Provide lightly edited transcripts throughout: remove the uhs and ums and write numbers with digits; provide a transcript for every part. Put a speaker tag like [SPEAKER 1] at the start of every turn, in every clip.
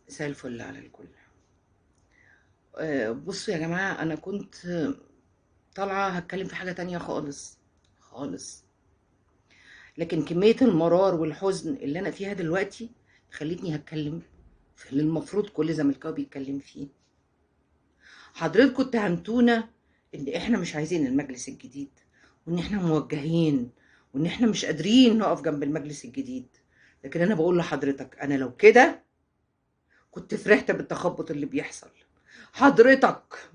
[SPEAKER 1] مساء الفل على الكل. بصوا يا جماعة، أنا كنت طالعة هتكلم في حاجة تانية خالص خالص، لكن كمية المرار والحزن اللي أنا فيها دلوقتي خلتني هتكلم في اللي المفروض كل زملكاوي بيتكلم فيه. حضرتكم اتهمتونا إن إحنا مش عايزين المجلس الجديد، وإن إحنا موجهين، وإن إحنا مش قادرين نقف جنب المجلس الجديد. لكن أنا بقول لحضرتك، أنا لو كده كنت فرحت بالتخبط اللي بيحصل. حضرتك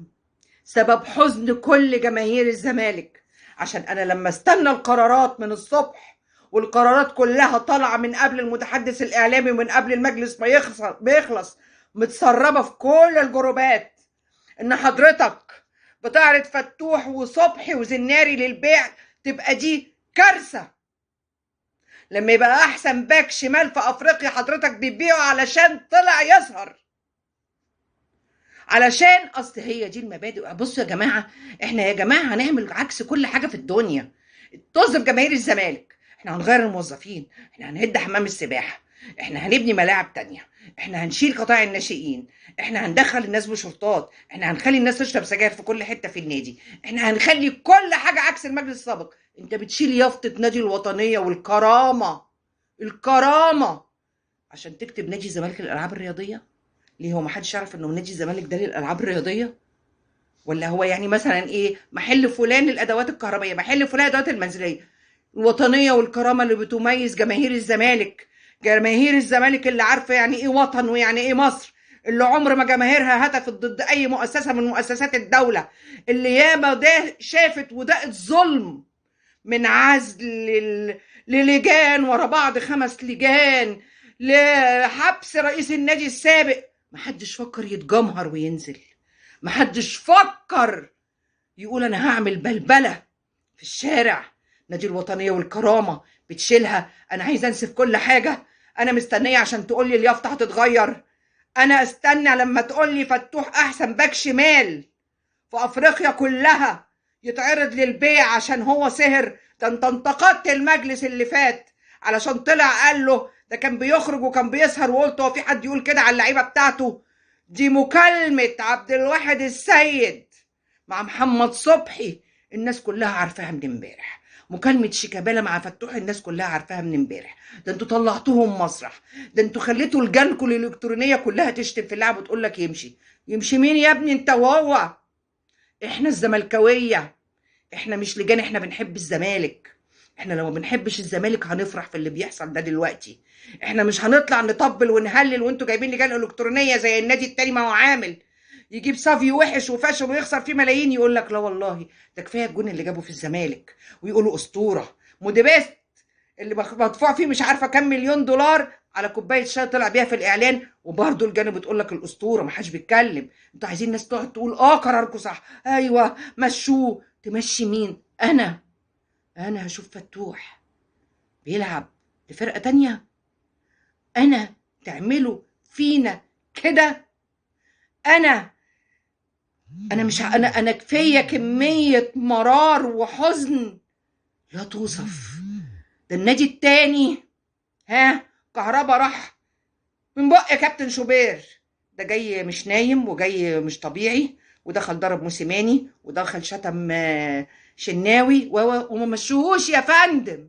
[SPEAKER 1] سبب حزن كل جماهير الزمالك، عشان أنا لما استنى القرارات من الصبح والقرارات كلها طالعة من قبل المتحدث الإعلامي ومن قبل المجلس ما يخلص، متسربة في كل الجروبات، إن حضرتك بتعرض فتوح وصبحي وزناري للبيع، تبقى دي كارثة. لما يبقى أحسن باك شمال في أفريقيا حضرتك بتبيعه علشان طلع يظهر، علشان أصل هي دي المبادئ. بصوا يا جماعة، إحنا يا جماعة هنعمل عكس كل حاجة في الدنيا. طز في جماهير الزمالك، إحنا هنغير الموظفين، إحنا هنهد حمام السباحة، إحنا هنبني ملاعب تانية، إحنا هنشيل قطاع الناشئين، إحنا هندخل الناس بشرطات، إحنا هنخلي الناس تشرب سجاير في كل حتة في النادي، إحنا هنخلي كل حاجة عكس المجلس السابق. أنت بتشيل يافطة نادي الوطنية والكرامة، الكرامة، عشان تكتب نادي الزمالك للألعاب الرياضية؟ ليه هو ما حدش يعرف إنه نادي الزمالك ده للألعاب الرياضية؟ ولا هو يعني مثلا إيه، محل فلان للأدوات الكهربائية، محل فلان للأدوات المنزلية؟ الوطنية والكرامة اللي بتميز جماهير الزمالك، جماهير الزمالك اللي عارفة يعني إيه وطن ويعني إيه مصر، اللي عمر ما جماهيرها هتفت ضد أي مؤسسة من مؤسسات الدولة، اللي ياما ده شافت ودقت ظلم من عزل للجان ورا بعض، 5 لجان، لحبس رئيس النادي السابق. محدش فكر يتجمهر وينزل، محدش فكر يقول أنا هعمل بلبلة في الشارع. نادي الوطنية والكرامة بتشيلها، أنا عايز أنسف كل حاجة، أنا مستنية عشان تقولي اليافطة هتتغير، أنا أستنى لما تقولي فتوح أحسن باك شمال في أفريقيا كلها يتعرض للبيع عشان هو سهر. ده أنت انتقدت المجلس اللي فات علشان طلع قال له ده كان بيخرج وكان بيسهر، وقلت هو في حد يقول كده على اللعيبة بتاعته؟ دي مكالمة عبد الواحد السيد مع محمد صبحي الناس كلها عارفاها من امبارح، مكالمة شيكابالا مع فتوح الناس كلها عارفاها من امبارح. ده انتوا طلعتوهم مسرح، ده انتوا خليتوا لجانكم الالكترونية كلها تشتم في اللعب وتقول لك يمشي. يمشي مين يا ابني انت وهو؟ احنا الزملكاوية، احنا مش لجان، احنا بنحب الزمالك. احنا لو ما بنحبش الزمالك هنفرح في اللي بيحصل ده دلوقتي. احنا مش هنطلع نطبل ونهلل وانتوا جايبين لجان الكترونية زي النادي التاني ما هو عامل، يجيب سافيو وحش وفاشل ويخسر فيه ملايين، يقول لك لا والله ده كفاية الجون اللي جابه في الزمالك، ويقولوا اسطورة. موديبست اللي مدفوع فيه مش عارفه كام مليون دولار على كوباية شاي طلع بيها في الاعلان، وبرده الجانب بتقول لك الاسطورة، ما حدش بيتكلم. انتوا عايزين الناس تقعد تقول اه قراركم صح، ايوه مشوه. تمشي مين؟ انا هشوف فتوح بيلعب لفرقة تانية؟ انا تعملوا فينا كده؟ انا مش انا كفاية كمية مرار وحزن لا توصف. ده النادي التاني، ها، كهربا راح من بق كابتن شوبير، ده جاي مش نايم وجاي مش طبيعي، ودخل ضرب موسيماني ودخل شتم شناوي وما مشوهوش يا فندم.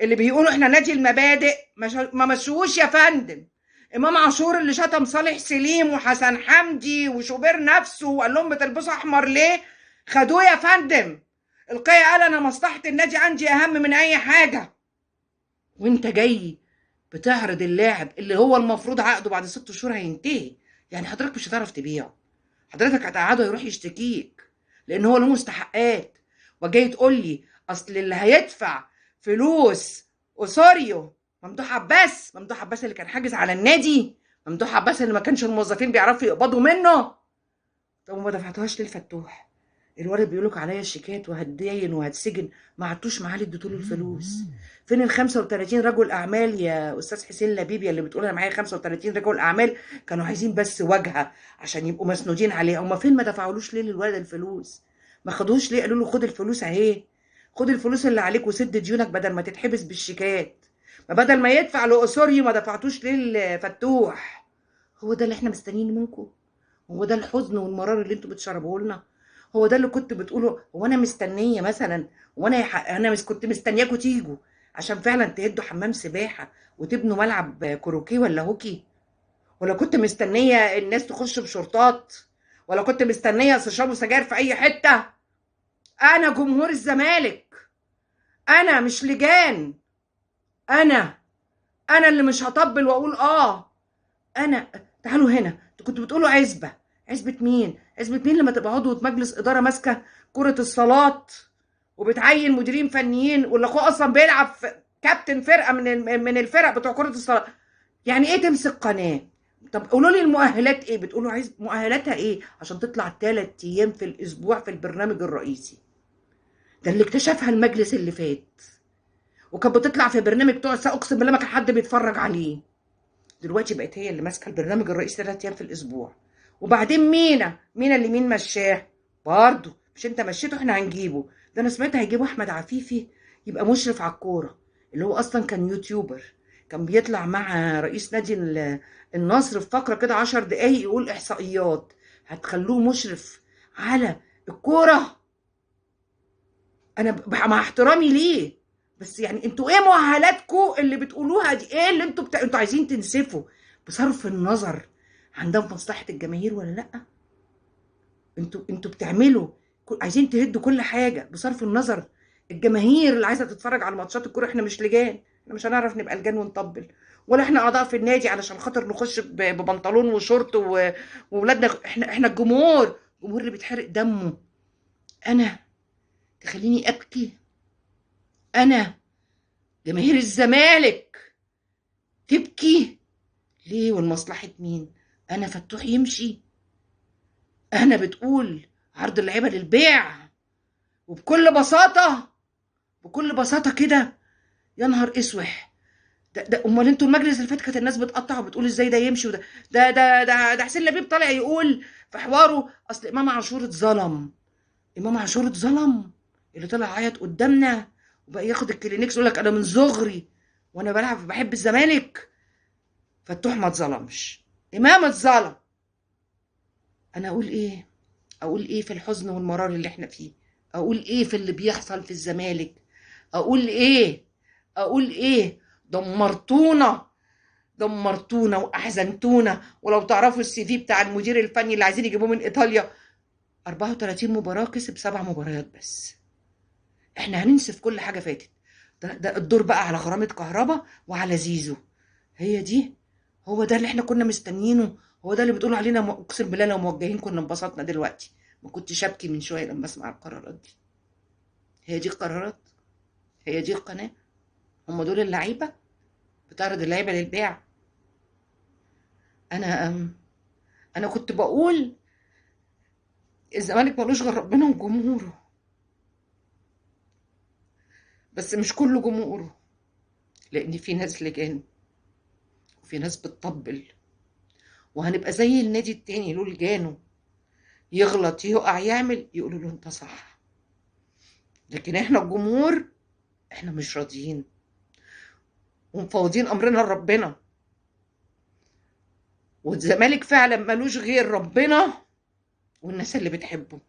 [SPEAKER 1] اللي بيقولوا احنا نادي المبادئ ما مشوهوش يا فندم. امام عاشور اللي شتم صالح سليم وحسن حمدي وشوبير نفسه وقال لهم بتلبسوا احمر ليه، خدوه يا فندم. القية قال انا مصلحة النادي عندي اهم من اي حاجة. وانت جاي بتعرض اللاعب اللي هو المفروض عقده بعد 6 شهور هينتهي، يعني حضرتك مش هتعرف تبيعه، حضرتك هتقعده يروح يشتكيك لان هو له مستحقات. وجاي تقول لي اصل اللي هيدفع فلوس اوسوريو ممدوح عباس، ممدوح عباس اللي كان حاجز على النادي، ممدوح عباس اللي ما كانش الموظفين بيعرفوا يقبضوا منه. طب وما دفعتوهاش ليه الفتوح؟ الولد بيقولك عليا الشيكات وهتدين وهتسجن، ما عدتوش معاه اديتوا له الفلوس. فين ال 35 رجل اعمال يا استاذ حسين لبيب يا اللي بتقول انا معايا 35 رجل اعمال، كانوا عايزين بس واجهه عشان يبقوا مسنودين عليها. هما فين؟ ما دفعولوش ليه للولد الفلوس؟ ما خدوش ليه؟ قالوا له خد الفلوس اهي، خد الفلوس اللي عليك وسد ديونك بدل ما تتحبس بالشيكات. ما بدل ما يدفع لأوسوريو ما دفعتوش ليه الفتوح؟ هو ده اللي احنا مستنيينه منكم؟ هو ده الحزن والمرار اللي انتوا بتشربوه لنا؟ هو ده اللي كنت بتقوله؟ هو انا مستنيه مثلا، وانا انا كنت مستنياكوا تيجوا عشان فعلا تهدوا حمام سباحة وتبنوا ملعب كروكيه ولا هوكي؟ ولا كنت مستنيه الناس تخش بشورتات؟ ولا كنت مستنيه تشربوا سجاير في اي حتة؟ انا جمهور الزمالك، انا مش لجان، انا اللي مش هطبل واقول انا. تعالوا هنا، انتوا كنتوا بتقولوا عزبه، عزبه مين؟ عزبه مين لما تبقى عضو مجلس ادارة ماسكه كره الصالات وبتعين مديرين فنيين، واللي اخوه اصلا بيلعب في كابتن فرقه من الفرق بتوع كره الصالات؟ يعني ايه تمسك قناة؟ طب قولوا لي المؤهلات ايه؟ بتقولوا عايز مؤهلاتها ايه عشان تطلع 3 ايام في الاسبوع في البرنامج الرئيسي؟ ده اللي اكتشفها المجلس اللي فات، وكانت بتطلع في برنامج بتوع اقسم بالله ما كان حد بيتفرج عليه. دلوقتي بقت هي اللي ماسكه البرنامج الرئيسي 3 ايام في الاسبوع. وبعدين مينا اللي مين مشاه برضه؟ مش انت مشيته، احنا هنجيبه. ده انا سمعت هيجيبوا احمد عفيفي يبقى مشرف على الكورة، اللي هو اصلا كان يوتيوبر، كان بيطلع مع رئيس نادي النصر في فقره كده 10 دقايق يقول احصائيات. هتخلوه مشرف على الكورة؟ انا مع احترامي ليه، بس يعني انتوا ايه مؤهلاتكم اللي بتقولوها دي؟ ايه اللي انتوا انتوا عايزين تنسفوا بصرف النظر عن ده في مصلحة الجماهير ولا لا؟ انتوا بتعملوا عايزين تهدوا كل حاجة بصرف النظر. الجماهير اللي عايزه تتفرج على ماتشات الكورة، احنا مش لجان، احنا مش هنعرف نبقى لجان ونطبل، ولا احنا اعضاء في النادي علشان خاطر نخش ببنطلون وشورت وولادنا. احنا الجمهور، الجمهور اللي بيتحرق دمه. انا تخليني ابكي، انا جماهير الزمالك تبكي ليه؟ والمصلحة مين؟ انا فتوح يمشي؟ انا بتقول عرض اللعيبة للبيع وبكل بساطة، بكل بساطة كده؟ يا نهار اسوح. ده امال انتوا المجلس اللي فات كانت الناس بتقطع وبتقول ازاي ده يمشي، وده ده ده ده, ده حسين لبيب طالع يقول في حواره اصل امام عاشور اتظلم. امام عاشور اتظلم؟ اللي طلع عيط قدامنا وبقى ياخد الكلينكس يقول لك انا من صغري وانا بلعب بحب الزمالك. فتوح ما اتظلمش، امام اتظلم. انا اقول ايه؟ اقول ايه في الحزن والمرار اللي احنا فيه؟ اقول ايه في اللي بيحصل في الزمالك؟ اقول ايه؟ اقول ايه؟ دمرتونا، دمرتونا واحزنتونا. ولو تعرفوا السي في بتاع المدير الفني اللي عايزين يجيبوه من ايطاليا، 34 مباراة كسب 7 مباريات بس. احنا هننسف كل حاجة فاتت. ده الدور بقى على غرامة كهربا وعلى زيزو. هي دي، هو ده اللي احنا كنا مستنيينه، هو ده اللي بتقولوا علينا. اقسم بالله لو موجهين كنا انبسطنا دلوقتي. ما كنتش ابكي من شوية لما اسمع القرارات دي. هي دي القرارات؟ هي دي القناة؟ هم دول اللعيبة؟ بتعرض اللعيبة للبيع؟ انا كنت بقول الزمالك ملوش غير ربنا وجمهوره، بس مش كله جمهوره، لان في ناس لجان وفي ناس بتطبل، وهنبقى زي النادي التاني له لجانه، يغلط يقع يعمل يقولوا له انت صح. لكن احنا الجمهور احنا مش راضيين ومفوضين امرنا لربنا. والزمالك فعلا ملوش غير ربنا والناس اللي بتحبه.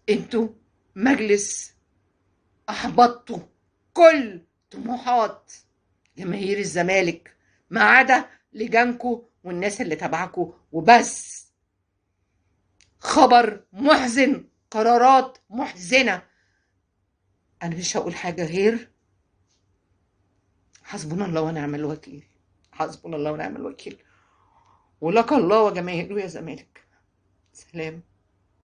[SPEAKER 1] انتوا مجلس احبطتوا كل طموحات جماهير الزمالك ما عدا لجانكو والناس اللي تبعكو وبس. خبر محزن، قرارات محزنة. انا مش هقول حاجة غير حسبنا الله ونعم الوكيل، حسبنا الله ونعم الوكيل، ولك الله وجماهيره يا زمالك. سلام.